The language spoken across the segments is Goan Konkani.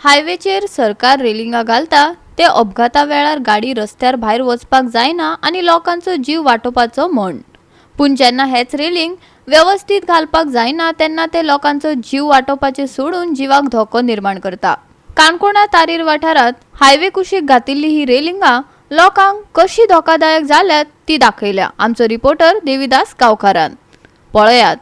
हायवेचेर सरकार रेलिंगां घालता ते अपघाता वेळार गाडी रस्त्यार भायर वचपाक जायना आनी लोकांचो जीव वाटोवपाचो म्हण. पूण जेन्ना हेच रेलिंग वेवस्थीत घालपाक जायना तेन्ना ते लोकांचो जीव वाटोवपाचे सोडून जिवाक धोको निर्माण करता. काणकोणा तारीर वाठारांत हायवे कुशीक घातिल्ली ही रेलिंगां लोकांक कशी धोकादायक जाल्यात ती दाखयल्या आमचो रिपोर्टर देविदास गांवकारान. पळयात.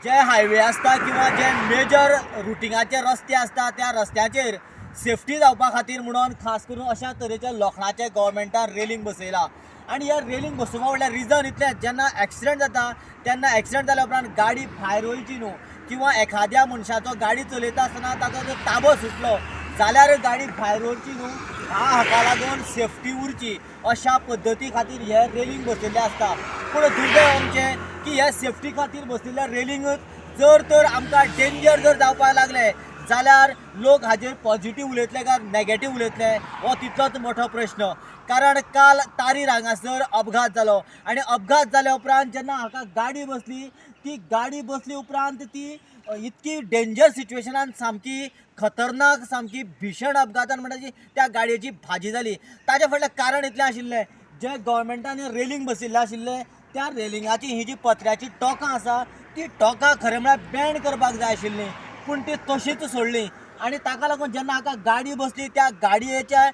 जे हायवे आसता किंवा जे मेजर रुटिंगाचे रस्ते आसता त्या रस्त्याचेर सेफ्टी जावपा खातीर म्हणून खास करून अशा तरेचे लोखणाचे गव्हर्मेंटान रेलिंग बसयला. आनी ह्या रेलिंग बसोवपा फाटल्यान रिजन इतलें, जेन्ना एक्सिडंट जाता तेन्ना एक्सिडंट जाल्या उपरांत गाडी भायर वयची न्हू किंवा एखाद्या मनशाचो गाडी चलयता आसतना ताचो जर ताबो सुटलो जाल्यार गाडी भायर वचची न्हू, ह्या हाका लागून सेफ्टी उरची अशा पद्दती खातीर हे रेलिंग बसयल्लें आसता. पूण दुर्दैव आमचें की हे सेफ्टी खातीर बसयल्ल्या रेलिंगच जर तर आमकां डेंजर जर जावपाक लागले जाल्यार लोक हाजेर पॉझिटीव उलयतले काय नॅगेटीव उलयतले हो तितलोच मोठो प्रश्न. कारण काल तारीर हांगासर अपघात जालो आनी अपघात जाल्या उपरांत जेन्ना हाका गाडी बसली, ती गाडी बसली उपरांत ती इतकी डेंजर सिच्युएशनान सामकी खतरनाक सामकी भीशण अपघातान म्हणटा त्या गाडयेची भाजी जाली. ताच्या फाटलें कारण इतलें आशिल्लें, जे गव्हर्मेंटान रेलिंग बसयल्लें आशिल्लें त्या रेलिंगाची ही जी पत्र्याची टोकां आसा ती टोकां खरें म्हळ्यार बँड करपाक जाय आशिल्लीं, पूण ती तशीच सोडली आनी ताका लागून जेन्ना हाका गाडी बसली त्या गाडयेच्या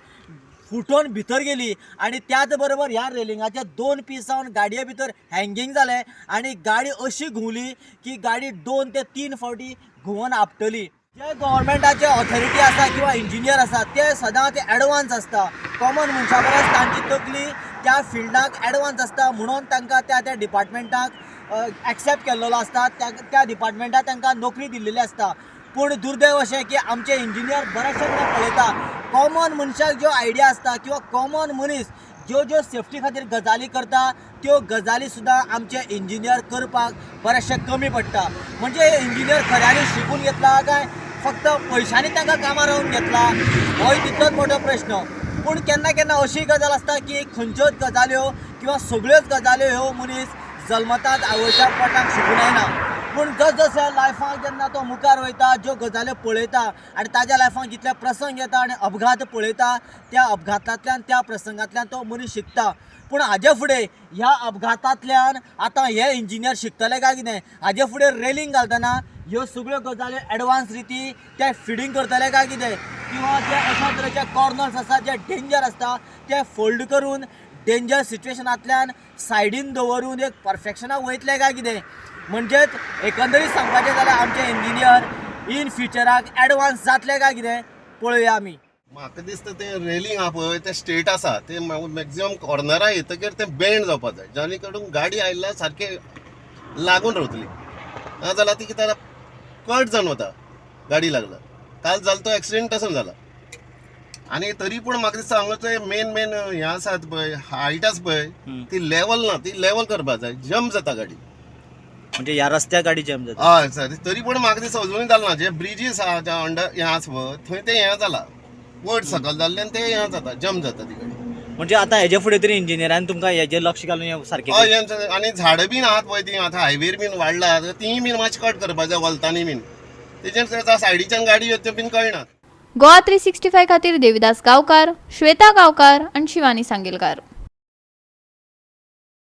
फुटोन भितर गेली आनी त्याच बरोबर ह्या रेलिंगाचे दोन पीस जावन गाडये भितर हँगींग जाले आनी गाडी अशी घुंवली की गाडी 2 ते 3 फावटी घुंवन आपटली. जे गव्हर्मेंटाचे ऑथॉरिटी आसा किंवा इंजिनियर आसा ते सदांच एडवान्स आसता, कॉमन मनशा परस तांची तकली त्या फिल्डाक एडवान्स आसता म्हणून तांकां त्या त्या डिपार्टमेंटाक एक्सेप्ट केल्लो आसता, त्या डिपार्टमेंटाक तांकां नोकरी दिल्लेली आसता. पूण दुर्दैव अशें की आमचे इंजिनियर बरेचशे कडेन पळयता कॉमन मनशाक ज्यो आयडिया आसता किंवा कॉमन मनीस ज्यो ज्यो सेफ्टी खातीर गजाली करता त्यो गजाली सुद्दां आमचे इंजिनियर करपाक बरेचशे कमी पडटा. म्हणजे हे इंजिनियर खऱ्यांनी शिकून घेतला काय फक्त पयशांनी तांकां कामां रावन घेतला होय तितलोच मोठो प्रश्न. पूण केन्ना केन्ना अशी गजाल आसता की खंयच्योच गजाल्यो किंवा सगळ्योच गजाल्यो ह्यो मनीस जल्मताच आवयच्या पोटाक शिकून येना. पूण जसजशें लायफाक जेन्ना तो मुखार वयता ज्यो गजाल्यो पळयता आनी ताज्या लायफाक जितले प्रसंग येता आनी अपघात पळयता त्या अपघातांतल्यान त्या प्रसंगांतल्यान तो मनीस शिकता. पूण हाजे फुडें ह्या अपघातांतल्यान आतां हे इंजिनियर शिकतले काय कितें, हाजे फुडें रेलिंग घालतना ह्यो सगळ्यो गजाल्यो एडवान्स रिती ते फिडींग करतले काय कितें, किंवा जे अशा तरेचे कॉर्नर्स आसा जे डेंजर आसता ते फोल्ड करून डेंजर सिच्युएशनांतल्यान सायडीन दवरून एक परफेक्शनाक वयतले काय कितें. म्हणजेच एकंदरीत सांगपाचें जाल्यार आमचे इंजिनियर इन फ्युचराक एडवान्स जातले काय कितें पळोवया आमी. म्हाका दिसता तें रेलिंग आहा पळय तें स्ट्रेट आसा, तें मॅक्झिमम कॉर्नरा येतकीर तें बेंड जावपाक जाय जाणे करून गाडी आयल्यार सारकें लागून रावतली, नाजाल्यार ती कितें कट जावन वता गाडी लागला. काल जालो तो एक्सिडेंट तसो जाला. आनी तरी पूण म्हाका दिसता हांगा ते मेन मेन हें आसात पळय हायट आसा पळय ती लेवल ना, ती लेवल करपाक जाय, जम्प जाता गाडी. म्हणजे ह्या रस्त्यार गाडी जम्प जाता. हय सर, तरी पूण म्हाका दिसता अजुनूय जालें ना. जे ब्रिजीस आहा अंडर हें आसा पळय थंय तें हें जाला, वयर सकयल जाल्ल्यान तें हें जाता, जम्प जाता ती गाडी. म्हणजे आतां हेजे फुडें तरी इंजिनियरान तुमकां हेजेर लक्ष घालून हें सारकें. हय, आनी झाडां बीन आहात पळय तीं आतां हायवेर बीन वाडला तीं बीन मातशी कट करपाक जाय वलतांनी बीन, तेजेर सायडीच्यान गाडी येता त्यो बीन कळना. गोवा 365 खातीर देविदास गांवकार, श्वेता गांवकार आनी शिवानी सांगेलकार.